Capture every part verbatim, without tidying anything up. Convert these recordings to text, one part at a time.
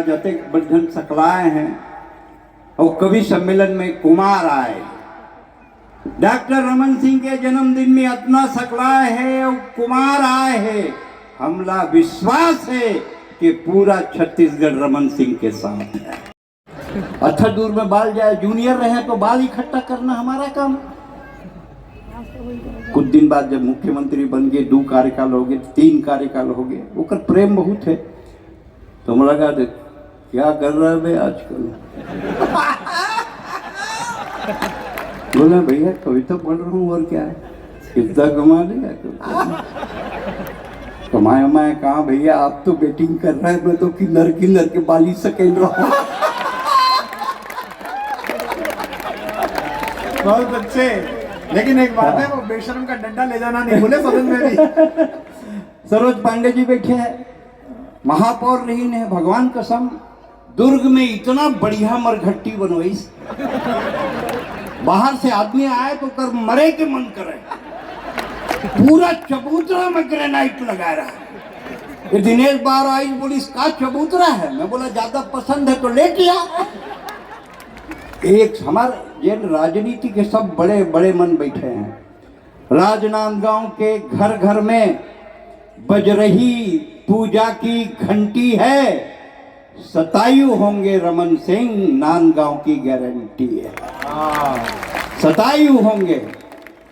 जतेक बड़ झन सकलाए हैं, अउ कवि सम्मेलन में कुमार आए। डॉक्टर रमन सिंह के जन्मदिन में अतना सकलाए हे अउ कुमार आए हे, हमला विश्वास हे कि पूरा छत्तीसगढ़ रमन सिंह के साथ हे। अच्छा, दूर में बाल जाए, जूनियर रहे तो बाल इकट्ठा करना हमारा काम। कुछ दिन बाद जब मुख्यमंत्री बन गए, दो कार्यकाल हो गए, तीन कार्यकाल हो गए, ओकर प्रेम बहुत है। तो हम लगा दे, क्या कर रहा है बे आजकल? बोला, भैया, कविता पढ़ रहा हूँ, और क्या है, कितना कमा लेगा? कमाए वमाए कहाँ भैया, आप तो बेटिंग कर रहे हैं, मैं तो किन्नर किन्नर के बाली सकेल रहा हूँ। बहुत अच्छे। लेकिन एक बात है, वो बेशरम का डंडा ले जाना नहीं भूले सदन में भी। सरोज पांडे जी बैठे हैं, महापौर रही ने, भगवान कसम, दुर्ग में इतना बढ़िया मरघट्टी बनवाइस, बाहर से आदमी आए तो कर मरे के मन करे, पूरा चबूतरा में ग्रेनाइट लगा रहा है। ये दिनेश बार आई, बोली, इसका चबूतरा है। मैं बोला, ज्यादा पसंद है तो लेके आ। एक हमारे जिन राजनीति के सब बड़े बड़े मन बैठे हैं, राजनांदगांव के घर घर में बज रही पूजा की घंटी है। सतायु होंगे रमन सिंह, नांदगांव की गारंटी है। सतायु होंगे।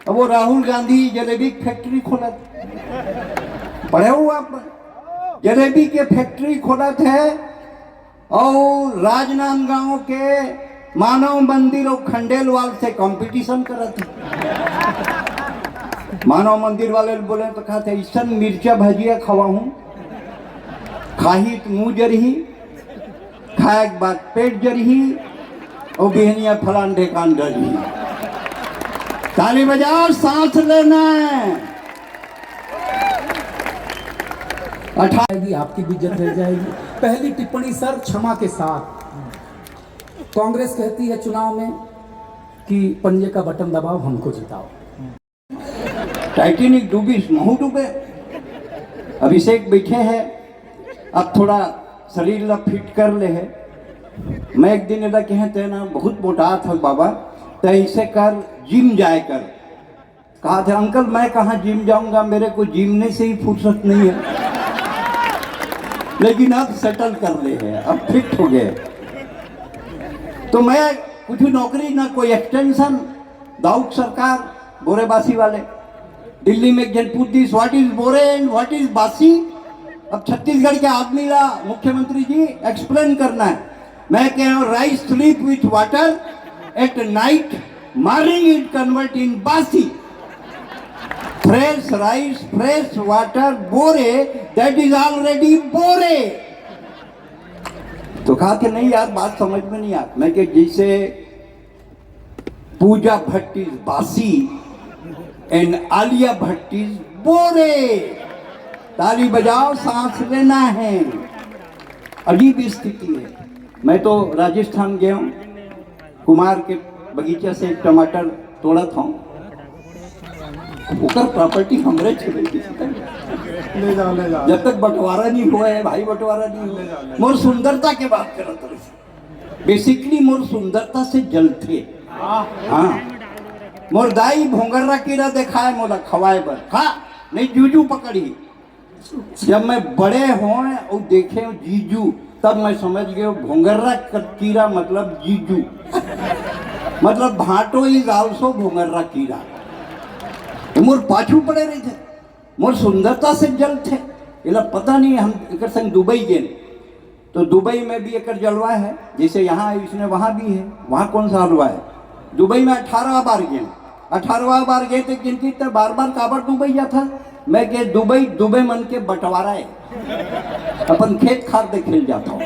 अब वो राहुल गांधी जलेबी की फैक्ट्री खोलत, पढ़े हो आप, जलेबी के फैक्ट्री खोलत है और राजनांदगांव के मानव मंदिर और खंडेलवाल से कंपटीशन करत है। मानव मंदिर वाले बोले तो कहा थे, "ऐसन मिर्चा भजिया खवाहूं, खाही तो मुंह जरही, खाए के बाद पेट जरही और बिहनिया फलान ढेकान डरही।" ताली बजाओ, सांस लेना है। अठारह जाएगी, आपकी भी इज्जत रह जाएगी। पहली टिप्पणी सर, क्षमा के साथ, कांग्रेस कहती है चुनाव में कि पंजे का बटन दबाओ, हमको जिताओ। टाइटैनिक डूबिस, महू डूबे। अभिषेक बैठे हैं, अब थोड़ा शरीर ला फिट कर ले है। मैं एक दिन एला कहे, "तें ना बहुत मोटा था बाबा, तें ऐसे कर, जिम जाए कर।" कहा था, "अंकल, मैं कहाँ जिम जाऊंगा, मेरे को जीमने से ही फुर्सत नहीं है।" लेकिन अब सेटल कर ले है, अब फिट हो गए। तो मैं कुछ नौकरी ना कोई एक्सटेंशन, दाऊद सरकार, बोरेबासी वाले, दिल्ली में एक जन पूछ दिस, "What is बोरे and what is बासी?" अब छत्तीसगढ़ के आदमी ला मुख्यमंत्री जी एक्सप्लेन करना है। मैं कह रहा हूँ, rice sleep with water at night, morning it convert in बासी। Fresh rice, fresh water, बोरे, that is already बोरे। तो कहा कि नहीं यार, बात समझ में नहीं आती। मैं कि जैसे पूजा भट्ट इज बासी and आलिया भट्ट इज बोरे। ताली बजाओ, सांस लेना है। अजीब स्थिति है। मैं तो राजस्थान गया हूँ, कुमार के बगीचा से टमाटर तोड़त हूँ, ओकर प्रॉपर्टी हमरे छे। ले जाओ, ले जाओ। जब तक बंटवारा नहीं हुआ है भाई, बंटवारा नहीं हुआ। मोर सुंदरता के बात करत रहे। बेसिकली मोर सुंदरता से जलथे। हाँ, मोर दाई भोंगर्रा कीरा देखाए मोला खवाए बर, खा, नहीं जूजू पकड़ी। जब मैं बड़े हों और देखे हूँ जीजू, तब मैं समझ गए भोंगर्रा क-, कीरा मतलब जीजू। मतलब भांटो इज आल्सो भोंगर्रा कीरा। तो मोर पाछू पड़े रही थे, मोर सुंदरता से जलथे। एला पता नहीं, हम एकर संग दुबई गेन, तो दुबई में भी एकर जलवा है, जैसे यहाँ है, इसने वहाँ भी है। वहाँ कौन सा हलवा है? दुबई में अठारह बार गेन, अठारह बार गए थे, किंतु इतना बार बार काबर दुबई जाता? मैं के दुबई, दुबई मन के बंटवारा है, अपन खेत खार देखे ल जाता हूँ।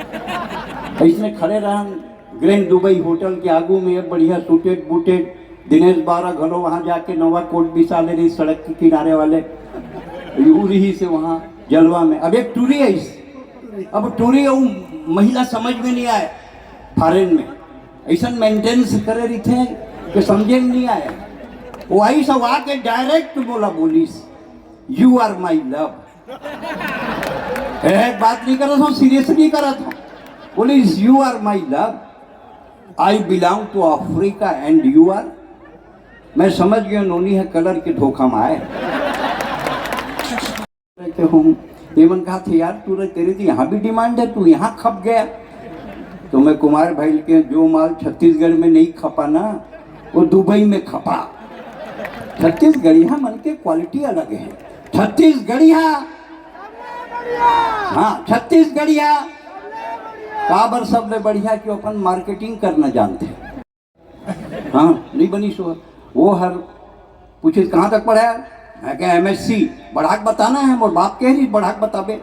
इसने खड़े रहन ग्रैंड दुबई होटल के आगू में, बढ़िया सूटेड बूटेड दिनेश बारा घलो वहाँ जाके नवा कोट बिसा ले रही सड़क के किनारे वाले, यू रही से वहाँ जलवा में। अब एक टूरी है इस, अब टूरी वो महिला समझ में नहीं आए, फॉरेन में ऐसा मेंटेनेंस करे रही थे कि समझे में नहीं आए। वो आई सब आके डायरेक्ट बोला, बोलिस, "You are my love।" एक बात नहीं करत हूँ, सीरियस नहीं करत हूँ। Police, you are my love. I belong to Africa and you are. मैं समझ गया, नोनी ह कलर के धोखा म आय। ये मन कहा थे, "यार, तू रे, तेरी तो यहाँ भी डिमांड है, तू यहाँ खप गया।" तो मैं कुमार भाई के, "जो माल छत्तीसगढ़ में नहीं खपा ना, वो दुबई में खपा।" छत्तीसगढ़िया मन के क्वालिटी अलग है। छत्तीसगढ़िया, हाँ, छत्तीसगढ़िया काबर सबले बढ़िया कि अपन मार्केटिंग करना जानते हैं। हाँ, नहीं बनी सो। वो हर पूछे, "कहाँ तक पढ़ा है?" मैं कहा, "एमएससी।" "बढ़ाक बताना है।" मोर बाप कह रही, "बढ़ाक बताबे।"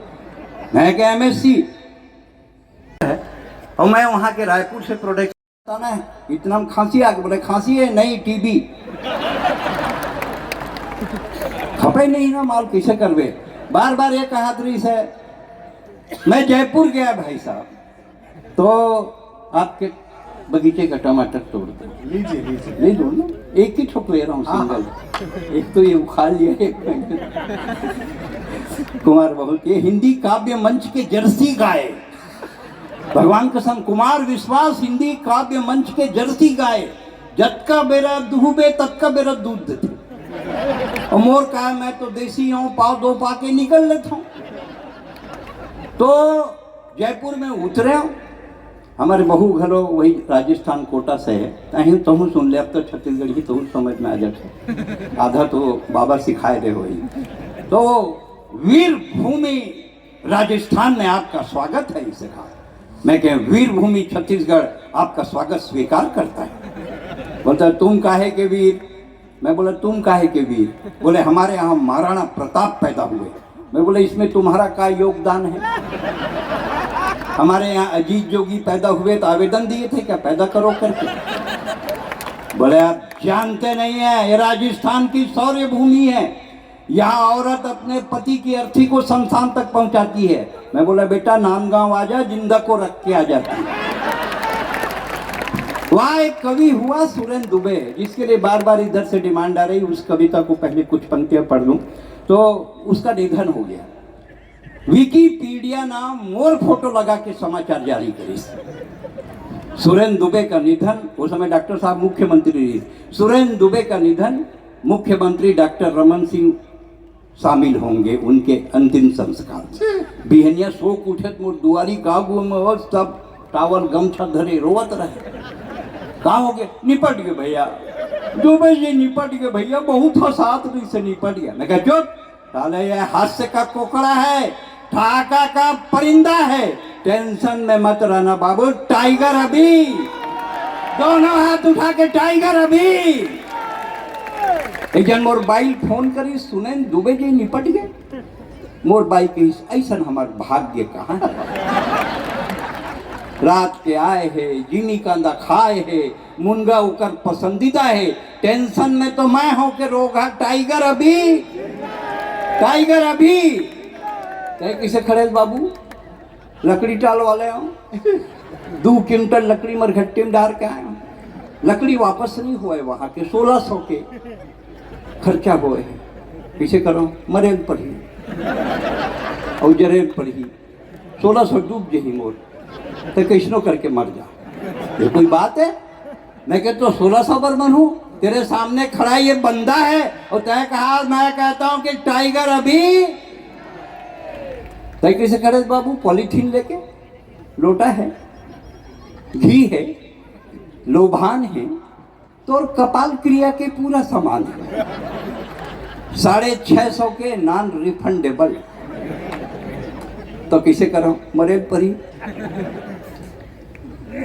मैं कहा, "एमएससी।" और मैं वहाँ के रायपुर से प्रोडक्ट बताना है, इतना में खांसी आ गई। बोले, "खांसी है नहीं, टीबी।" खपे नहीं ना माल, कैसे करबे? बार बार ये कहा रही से। मैं जयपुर गया भाई साहब, तो आपके बगीचे का टमाटर तोड़ दो। लीजिए, लीजिए। ले लो ना, एक ही ठोक ले रहा हूँ, हाँ, सिंगल। एक तो ये उखाड़ लिया, एक कुमार, बहुत, ये हिंदी काव्य मंच के जर्सी गाय। भगवान कसम, कुमार विश्वास हिंदी काव्य मंच के जर्सी गाय। जतका बेरा दुहबे, ततका बेरा दूध देथे। और मोर का, मैं तो देसी हूँ, पाव दो पा के निकल लेता हूँ। तो जयपुर में उतरे हूँ, हमारे बहू घलो वही राजस्थान कोटा से है, कहीं तहूँ सुन ले, अब तो छत्तीसगढ़ी तहूँ समझ में आ जाते, आधा तो बाबा सिखाए दे वही। तो वीर भूमि राजस्थान में आपका स्वागत है, इसे कहा। मैं कह, "वीर भूमि छत्तीसगढ़ आपका स्वागत स्वीकार करता है।" बोलता, "तुम काहे के वीर?" मैं बोला, "तुम काहे के वीर?" बोले, "हमारे यहाँ महाराणा प्रताप पैदा हुए।" मैं बोला, "इसमें तुम्हारा का योगदान है? हमारे यहाँ अजीत जोगी पैदा हुए तो आवेदन दिए थे क्या, पैदा करो करके?" बोले, "आप जानते नहीं है, ये राजस्थान की शौर्य भूमि है। यहाँ औरत अपने पति की अर्थी को शमशान तक पहुंचाती है।" मैं बोला, "बेटा, नांदगांव आ जा, जिंदा को रख के आ जाती है।" वहाँ एक कवि हुआ सुरेंद्र दुबे, जिसके लिए बार बार इधर से डिमांड आ रही, उस कविता को पहले कुछ पंक्तियां पढ़ लूं। तो उसका निधन हो गया। विकिपीडिया नाम मोर फोटो लगा के समाचार जारी करिस। सुरेंद्र दुबे का निधन, उस समय डॉक्टर साहब मुख्यमंत्री रहिस। सुरेंद्र दुबे का निधन, मुख्यमंत्री डॉक्टर रमन सिंह शामिल होंगे उनके अंतिम संस्कार में। बिहनिया सोक उठे त मोर दुआरी का आगू में वो सब टावल गमछा धरे रोवत रहे। "का हो गए?" "निपट गए भैया, दुबे जी निपट गए भैया, बहुत हंसात रही से निपट गया।" मैं कहा, "चुप, साले ये हास्य का कोकड़ा है, ठाका का परिंदा है, टेंशन में मत रहना बाबू, टाइगर अभी, दोनों हाथ उठा के टाइगर अभी।" एक जन मोर बाई फोन करी, "सुरेंद्र दुबे जी निपट गए।" मोर बाई कहिस, "ऐसन हमार भाग्य कहाँ है? रात के आए हे, जीमी कांदा खाए हे, मुनगा ओकर पसंदीदा हे, टेंशन में तो मैं हूँ के रोग है, टाइगर अभी, टाइगर अभी।" तय किसे खड़े बाबू, लकड़ी टाल वाले हो, दो क्विंटल लकड़ी मरघट्टी में डाल के आए हो, लकड़ी वापस नहीं हुए, वहाँ के सोलह सौ के खर्चा हुए हैं। किसे करो, मरेल पड़ी और जरेल पड़ी, सोलह सौ डूब जही मोर, तो कैसनो करके मर जा। ये कोई बात है? मैं कहता हूँ, "सोलह सौ बर मरहूँ, तेरे सामने खड़ा ये बंदा है और तय कहा, मैं कहता हूँ कि टाइगर अभी।" तय कैसे खड़े बाबू, पॉलीथीन लेके, लोटा है, घी है, लोभान है, तोर कपाल क्रिया के पूरा सामान है, साढ़े छह सौ के नॉन रिफंडेबल। तो किसे करो, मरे परी,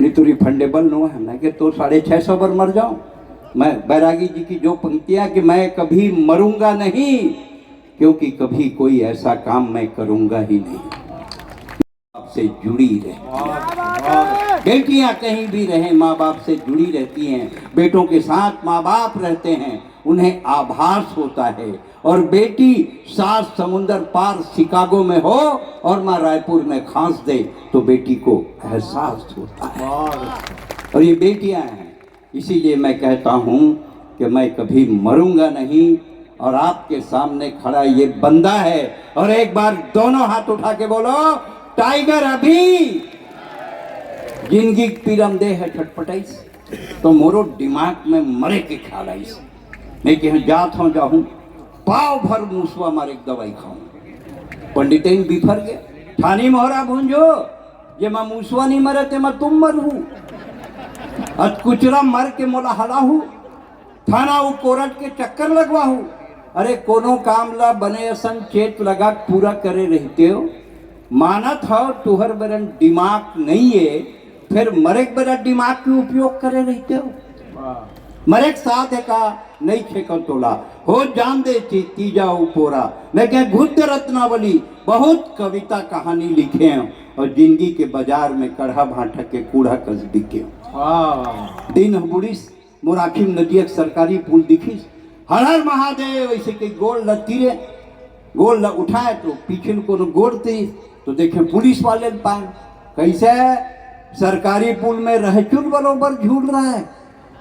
नहीं तो रिफंडेबल नो है। मैं कि तो साढ़े छह सौ बर मर जाऊं, मैं बैरागी जी की जो पंक्तियां कि मैं कभी मरूंगा नहीं, क्योंकि कभी कोई ऐसा काम मैं करूंगा ही नहीं। आपसे जुड़ी रहे, बेटियां कहीं भी रहें, माँ बाप से जुड़ी रहती हैं, बेटों के साथ माँ बाप रहते हैं, उन्हें आभास होता है। और बेटी सात समुंदर पार शिकागो में हो और माँ रायपुर में खांस दे, तो बेटी को एहसास होता है। और ये बेटियां हैं, इसीलिए मैं कहता हूं कि मैं कभी मरूंगा नहीं। और आपके सामने खड़ा ये बंदा है, और एक बार दोनों हाथ उठा के बोलो, टाइगर अभी, जिंदगी के पीरा म देह छटपटाइस, तो मोरो दिमाग में मरे के ख्याल आइस। मैं कहेंव जात हंव, जाहूं, पाव भर मुसवा मारे के दवाई खाहूं। पंडितइन बिफर गे, ठानी मोहरा भूंजो, जेमा मुसवा नइ मरे, तेमा तुम मरहू। अतकुचरा मर के मोला हलाहू। थाना अउ कोरट के चक्कर लगवाहू। अरे, कोनो काम ला बने असन चेत लगा के पूरा करे रहितेव। मानत हंव, तुंहर मेरन दिमाग नइये, फेर मरे के बेरा दिमाग के उपयोग करे रहितेव। मरे के साथ हे का, नइ छेकंव तोला। हो जान दे ती-, तीजा अउ पोरा। मैं कहेंव गुद्य रत्नावली, बहुत कविता कहानी लिखे हंव अउ जिंदगी के बाजार में कड़हा भांटा के कूड़ा कस बिके हंव। दिन ह बुड़िस, मोर आँखी म नदिया के सरकारी पुल दिखिस। हर हर महादेव, अइसे कहि गोड़ ल तीरेंव, गोड़ ल उठाएंव तो पीछू ले कोनो गोड़ तीरिस, तो देखेंव पुलिस वाले ल पाएंव। कइसे? सरकारी पुल में रहचुर बरोबर झूल रहा है।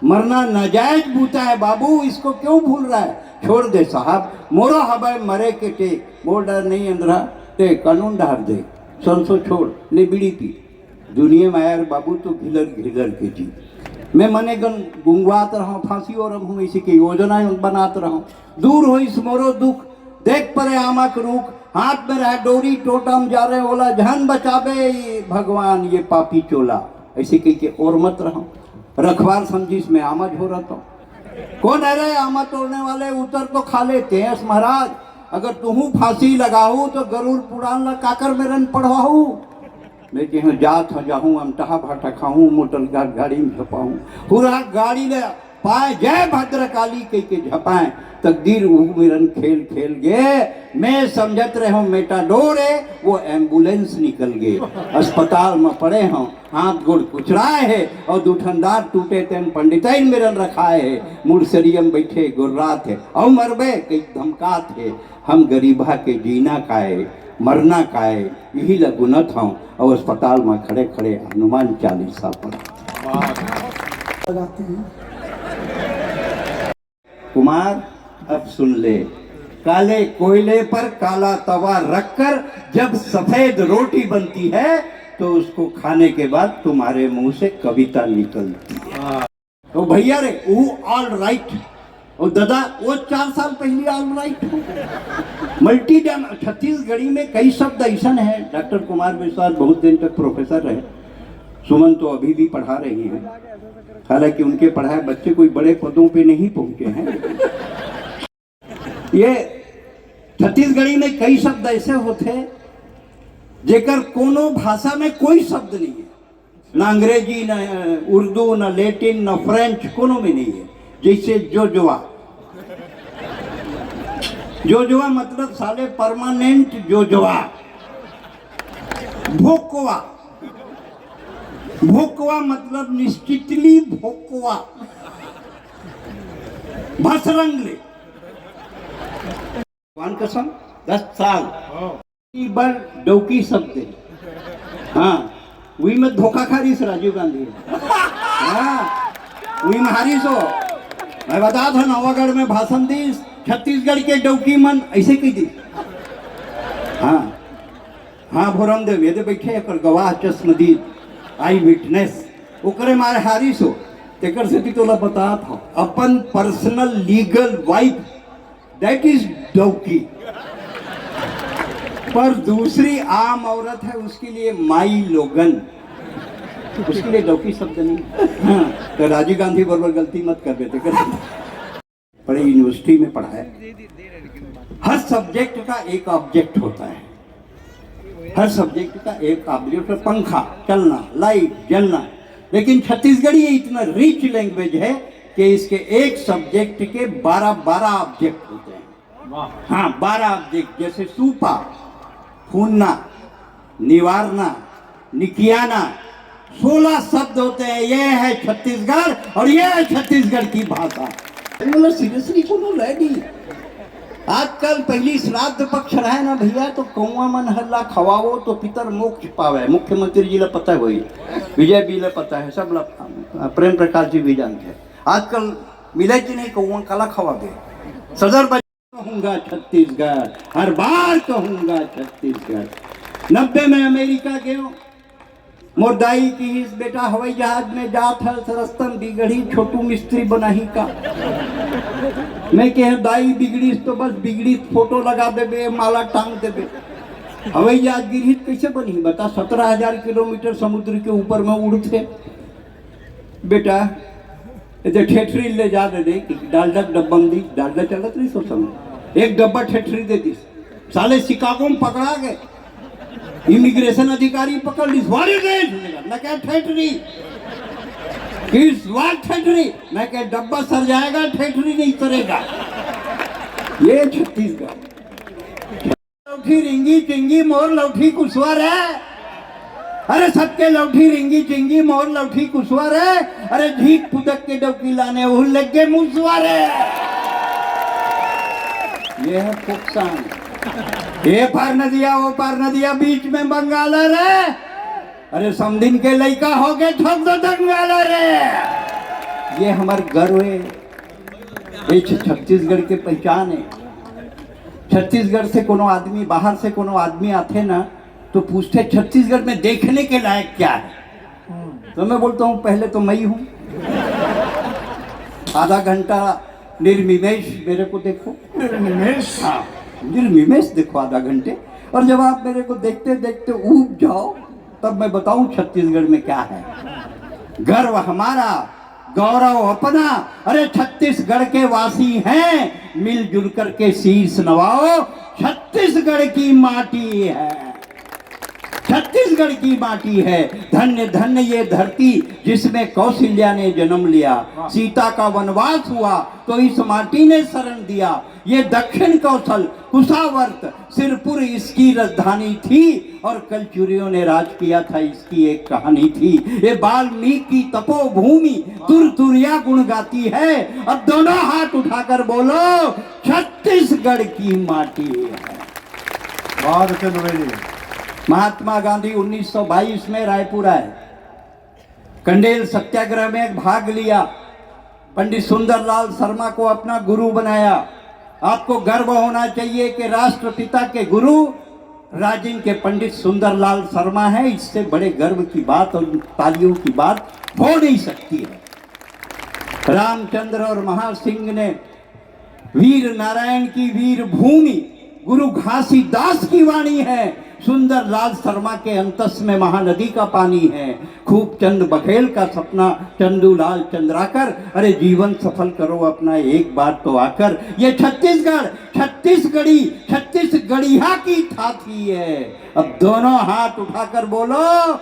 मरना नाजायज बूता है बाबू, इसको क्यों भूल रहा है? छोड़ दे साहब, मोरो हवय मरे के टेक, मोर डर नइ अंधरा, ते कानून डहर देख, संसो छोड़, ले बीड़ी पी। दुनिया में आय रे बाबू तो घिलर घिलर के जी। मैं मने गन गुंगवात रहंव, फांसी ओरम हूँ, इसी के योजना बनात रहंव। दूर होइस मोरो दुख, देख परे आमा के रूख, हाथ में रहे डोरी, टोंटा म जा रहे, ओला झन बचाबे भगवान ये पापी चोला। अइसे कहिके ओरमत रहंव। रखवार समझिस मैं आमा झोरत हंव। कौन है रे आमा तोड़ने वाले, उतर तो खा ले। तें अस महाराज, अगर तुहूं फांसी लगाहू तो गरुड़ पुराण ला काकर मेरन पढ़वाहू। मैं कहेंव जात हंव, जाहूं, अमटहा भाटा खाहूं, मोटर गा-, गाड़ी में झपाहूं, पूरा गाड़ी ले पाए, जय भद्रकाली कहिके झपाए। तकदीर उहू मेरन खेल खेल गे। मैं समझत रहेंव मेटाडोर ए, वो एम्बुलेंस निकल गे। अस्पताल में पड़े हंव, हाथ गोड़ कुचराए हे अउ दू ठन दांत टूटे, तेन पंडितइन मेरन रखाए हे। मुड़सरिया म बइठे गोर्रात हे, अउ मरबे कहि धमकात हे। हम गरीबहा के जीना काय, मरना काय, इही ल गुनत हंव। अउ अस्पताल म खड़े खड़े हनुमान चालीसा पढ़त। कुमार, अब सुन ले, काले कोयले पर काला तवा रखकर जब सफेद रोटी बनती है, तो उसको खाने के बाद तुम्हारे मुंह से कविता निकलती है। तो भैया रे, वो ऑल राइट, और दादा, वो चार साल पहले ऑल राइट हो। मल्टी जन छत्तीसगढ़ी में कई शब्द ऐसा है। डॉक्टर कुमार विश्वास बहुत दिन तक प्रोफेसर रहे, सुमन तो अभी भी पढ़ा रही हैं, हालांकि उनके पढ़ाए बच्चे कोई बड़े पदों पे नहीं पहुंचे हैं। ये छत्तीसगढ़ी में कई शब्द ऐसे होते हैं जेकर कोनो भाषा में कोई शब्द नहीं है, ना अंग्रेजी, ना उर्दू, ना लैटिन, ना फ्रेंच, कोनो में नहीं है। जैसे जोजवा, जोजवा मतलब साले परमानेंट जोजवा। भोकवा, भोकवा मतलब निश्चितली भोकवा। भसरंग ले। भगवान कसम, दस साल। ई बर डौकी शब्द है। हाँ, वही में धोखा खा रही से राजीव गांधी। हाँ, वही में हारी सो। मैं बता था, नवागढ़ में भाषण दी, छत्तीसगढ़ के डौकी मन ऐसे कही दी। हाँ, हाँ, भोरम देव, ये दे बैठे, एकर गवाह चश्मदीद, आई विटनेस, ओकरे मारे हारी सो। तेकर सेती तोला बतात हव, अपन personal legal wife, that is डौकी। पर दूसरी आम औरत है, उसके लिए माई लोगन, उसके लिए डौकी शब्द नहीं। हाँ, तो राजीव गांधी बरोबर गलती मत कर बेटे, कर। बड़े यूनिवर्सिटी में पढ़ाया। हर सब्जेक्ट का एक ऑब्जेक्ट होता है, हर सब्जेक्ट का एक ऑब्जेक्ट, पंखा चलना, लाइट जलना। लेकिन छत्तीसगढ़ी ये इतना रिच लैंग्वेज है कि इसके एक सब्जेक्ट के बारह बारह ऑब्जेक्ट होते हैं। हाँ, बारह ऑब्जेक्ट, जैसे सूपा, फूनना, निवारना, निकियाना, सोलह शब्द होते हैं। ये है छत्तीसगढ़ और ये है छत्तीसगढ़ की भाषा। सीरियसली कोनो लय नहीं। आजकल पहली श्राद्ध पक्ष रहे ना भैया, तो कौआ मन हल्ला खवाओ तो पितर मोक्ष पावे। मुख्यमंत्री जी ला पता होई, विजय भी ला पता है, सब ला, प्रेम प्रकाश जी भी जानते हैं। आजकल मिले कि नहीं कौआ, काला खवाबे। सदर कहूंगा छत्तीसगढ़, हर बार कहूंगा छत्तीसगढ़। नब्बे में अमेरिका गयो, मोर दाई किहिस, "बेटा, हवाई जहाज में जात हस, रस्ता म बिगड़ही, छोटू मिस्त्री बनाही का?" मैं कहे, "दाई, बिगड़िस तो बस बिगड़िस, फोटो लगा देबे, माला टांग देबे। हवाई जहाज गिरही त कइसे बनही, बता? सत्रह हजार किलोमीटर समुद्र के ऊपर में उड़थे।" बेटा, ए दे ठेठरी ले जा दे दे, डालडा के डब्बा में दी, डालडा चलत रहिस ओ समय। एक डब्बा ठेठरी दे दिस। साले शिकागो में पकड़ा गए। इमिग्रेशन अधिकारी पकड़ लिस, "What is this?" मैं कहे, "ठेठरी।" "किस, what ठेठरी?" मैं कहे, "डब्बा सर जाएगा, ठेठरी नहीं सरेगा।" ये छत्तीसगढ़। लौठी रिंगी चिंगी मोर लौठी कुसुआ रे। अरे सबके लौठी रिंगी चिंगी मोर लौठी कुसुआ रे। अरे झीक पुदक के डौकी लाने उहु लग गे मुसुआ रे। ये है फोक सॉन्ग। ये पार नदिया, वो पार नदिया, बीच में बंगाला रे। अरे समधिन के लइका हो गे, ठोक दो दंगाला रे। ये हमर गर्व है, ये छ-, छत्तीसगढ़ के पहचान है। छत्तीसगढ़ से कोनो आदमी, बाहर से कोनो आदमी आथे ना, तो पूछथे, "छत्तीसगढ़ में देखने के लायक क्या है?" तो मैं बोलता हूँ, "पहले तो मैं ही हूँ।" आधा घंटा निर्मिमेश मेरे को देखो। निर्मिमेश? हाँ, निर्मिमेश देखो आधा घंटे। और जब आप मेरे को देखते देखते ऊब जाओ, तब मैं बताऊं छत्तीसगढ़ में क्या है। गर्व हमारा, गौरव अपना। अरे छत्तीसगढ़ के वासी हैं, मिलजुल करके शीश नवाओ, छत्तीसगढ़ की माटी है, छत्तीसगढ़ की माटी है। धन्य धन्य ये धरती जिसमें कौशल्या ने जन्म लिया, सीता का वनवास हुआ तो इस माटी ने शरण दिया। ये दक्षिण कौशल, कुशावर्त, सिरपुर इसकी राजधानी थी और कलचुरियों ने राज किया था, इसकी एक कहानी थी। ये वाल्मीकि तपोभूमि तुरतुरिया गुण गाती है। अब दोनों हाथ उठाकर बोलो, छत्तीसगढ़ की माटी है। बहुत अच्छे दुबे जी। महात्मा गांधी उन्नीस सौ बाईस में रायपुर आए, कंडेल सत्याग्रह में भाग लिया, पंडित सुंदरलाल शर्मा को अपना गुरु बनाया। आपको गर्व होना चाहिए कि राष्ट्रपिता के गुरु राजिम के पंडित सुंदरलाल शर्मा है। इससे बड़े गर्व की बात और तालियों की बात हो नहीं सकती है। रामचंद्र और महासिंह ने वीर नारायण की वीर भूमि गुरु घासीदास की वाणी है। सुंदरलाल शर्मा के अंतस में महानदी का पानी है। खूब चंद बघेल का सपना, चंदूलाल चंद्राकर, अरे जीवन सफल करो अपना एक बार तो आकर। ये छत्तीसगढ़, छत्तीसगढ़ी, छत्तीसगढ़िया की थाती है। अब दोनों हाथ उठाकर बोलो,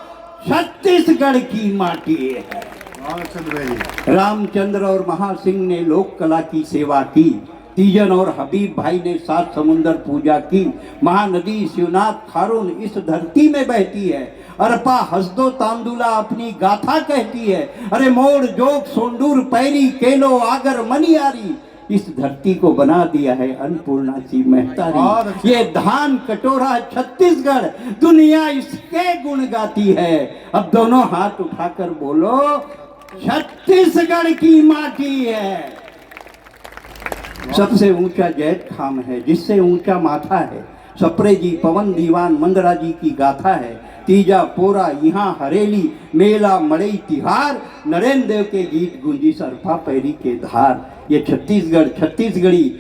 छत्तीसगढ़ की माटी है। बहुत सुंदर भाई। रामचंद्र और महासिंह ने लोक कला की सेवा की। तीजन और हबीब भाई ने सात समुंदर पूजा की। महानदी शिवनाथ खारून इस धरती में बहती है। अरपा हसदो तांदुला अपनी गाथा कहती है। अरे मोड़ जोग सोंडूर पैरी केलो आगर मनियारी, इस धरती को बना दिया है अन्नपूर्णा सी महतारी। बहुत अच्छा। ये धान कटोरा छत्तीसगढ़, दुनिया इसके गुण गाती है। अब दोनों हाथ उठाकर बोलो, छत्तीसगढ़ की माटी है। सबसे ऊंचा जैतखाम है, जिससे ऊंचा माथा है। सप्रे जी, पवन दीवान, मंदरा जी की गाथा है। तीजा पोरा यहाँ हरेली, मेला मड़ई तिहार, नरेंद्र देव के गीत गूंजी सरफा पैरी के धार। ये छत्तीसगढ़, छत्तीसगढ़ी,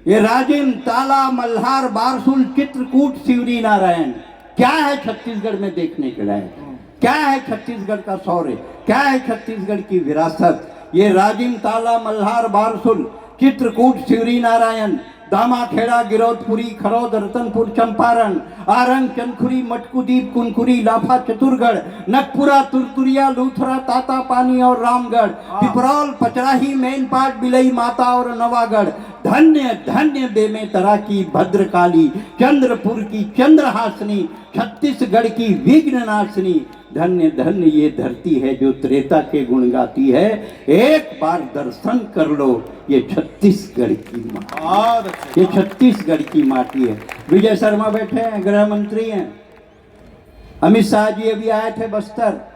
ये राजिम, ताला, मल्हार, बारसुल, चित्रकूट, शिवरी नारायण, क्या है छत्तीसगढ़ में देखने के लायक? क्या है छत्तीसगढ़ का शौर्य? क्या है छत्तीसगढ़ की विरासत? ये राजिम, ताला, मल्हार, बारसुल, चित्रकूट, शिवरी नारायण, दामाखेड़ा, गिरौदपुरी, खरौद, रतनपुर, चंपारण, आरंग, चंदखुरी, मटकुदीप, कुनकुरी, लाफा, चतुरगढ़, नगपुरा, तुरतुरिया, लूथरा, तातापानी और रामगढ़, पिपरौल, पचराही, मैनपाट, बिलई माता और नवागढ़। धन्य धन्य बेमेतरा की भद्रकाली, चंद्रपुर की चंद्रहासिनी, छत्तीसगढ़ की विघ्न नाशिनी। धन्य धन्य ये धरती है जो त्रेता के गुण गाती है। एक बार दर्शन कर लो, ये छत्तीसगढ़ की माँ, बहुत अच्छा। ये छत्तीसगढ़ की माटी है। विजय शर्मा बैठे हैं, गृह मंत्री हैं। अमित शाह जी अभी आए थे बस्तर,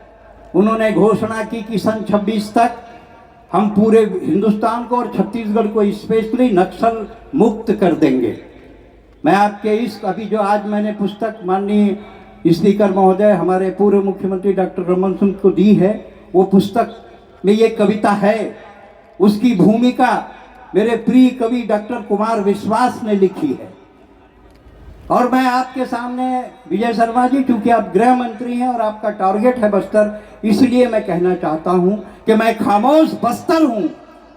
उन्होंने घोषणा की कि सन छब्बीस तक हम पूरे हिंदुस्तान को और छत्तीसगढ़ को स्पेशली नक्सल मुक्त कर देंगे। मैं आपके इस, अभी जो आज मैंने पुस्तक माननीय स्पीकर महोदय हमारे पूर्व मुख्यमंत्री डॉक्टर रमन सिंह को दी है। वो पुस्तक में ये कविता है, उसकी भूमिका मेरे प्रिय कवि डॉक्टर कुमार विश्वास ने लिखी है। और मैं आपके सामने, विजय शर्मा जी, चूंकि आप गृह मंत्री हैं और आपका टारगेट है बस्तर, इसलिए मैं कहना चाहता हूं कि मैं खामोश बस्तर हूं,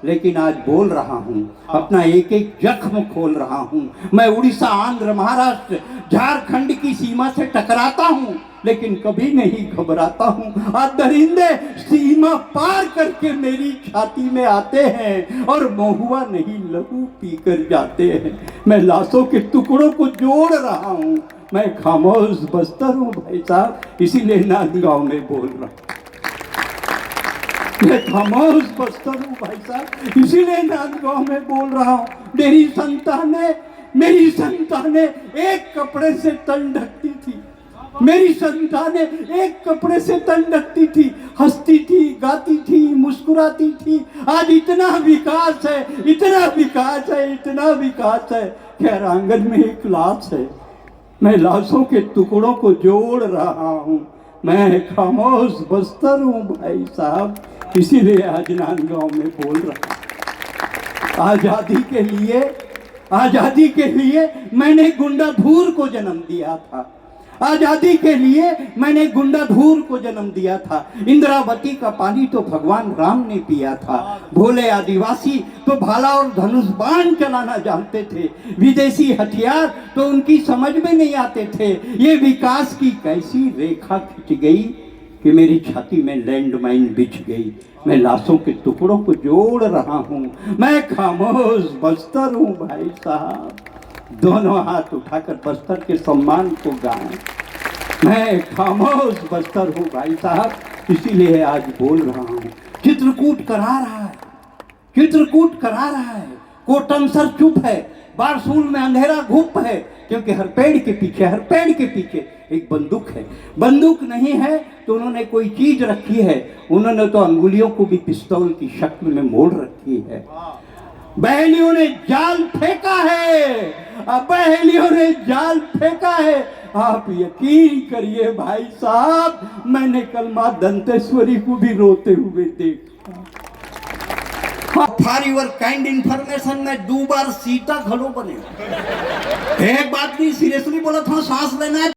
लेकिन आज बोल रहा हूं, अपना एक एक जख्म खोल रहा हूं। मैं उड़ीसा, आंध्र, महाराष्ट्र, झारखंड की सीमा से टकराता हूं, लेकिन कभी नहीं घबराता हूं। आज दरिंदे सीमा पार करके मेरी छाती में आते हैं और महुआ नहीं, लहू पीकर जाते हैं। मैं लाशों के टुकड़ों को जोड़ रहा हूं। मैं खामोश बस्तर हूं भाई साहब, इसीलिए नांदगांव में बोल रहा हूं। मैं खामोश बस्तर हूं भाई साहब, इसीलिए नांदगांव में बोल रहा हूं। मेरी संतानें, मेरी संतानें एक कपड़े से तन ढकती थी, मेरी संतानें एक कपड़े से तन ढकती थी, हंसती थी, गाती थी, मुस्कुराती थी। आज इतना विकास है, इतना विकास है, इतना विकास है। खैर, आंगन में एक लाश है, मैं लाशों के टुकड़ों को जोड़ रहा हूं। मैं खामोश बस्तर हूं भाई साहब, इसीलिए आज नांदगांव में बोल रहा हूं। आजादी के लिए, आजादी के लिए मैंने गुंडाधूर को जन्म दिया था। आजादी के लिए मैंने गुंडाधूर को जन्म दिया था। इंद्रावती का पानी तो भगवान राम ने पिया था। भोले आदिवासी तो भाला और धनुष बाण चलाना जानते थे, विदेशी हथियार तो उनकी समझ में नहीं आते थे। ये विकास की कैसी रेखा खिंच गई कि मेरी छाती में लैंडमाइन बिछ गई। मैं लाशों के टुकड़ों को जोड़ रहा हूं। मैं खामोश बस्तर हूं भाई साहब। दोनों हाथ उठाकर बस्तर के सम्मान को गाएं। मैं खामोश बस्तर हूं भाई साहब, इसीलिए आज बोल रहा हूं। चित्रकूट करा रहा है, चित्रकूट करा रहा है। कोटनसर चुप है, बारसूल में अंधेरा घुप है, क्योंकि हर पेड़ के पीछे, हर पेड़ के पीछे एक बंदूक है। बंदूक नहीं है तो उन्होंने कोई चीज रखी है, उन्होंने तो अंगुलियों को भी पिस्तौल की शक्ल में मोड़ रखी है। बहेलियों ने जाल फेंका है, अब बहेलियों ने जाल फेंका है। आप यकीन करिए भाई साहब, मैंने कल माँ दंतेश्वरी को भी रोते हुए देखा। For your kind information, मैं दो बार सीता घलो बने। एक बात नहीं, सीरियसली बोला था, सांस लेना है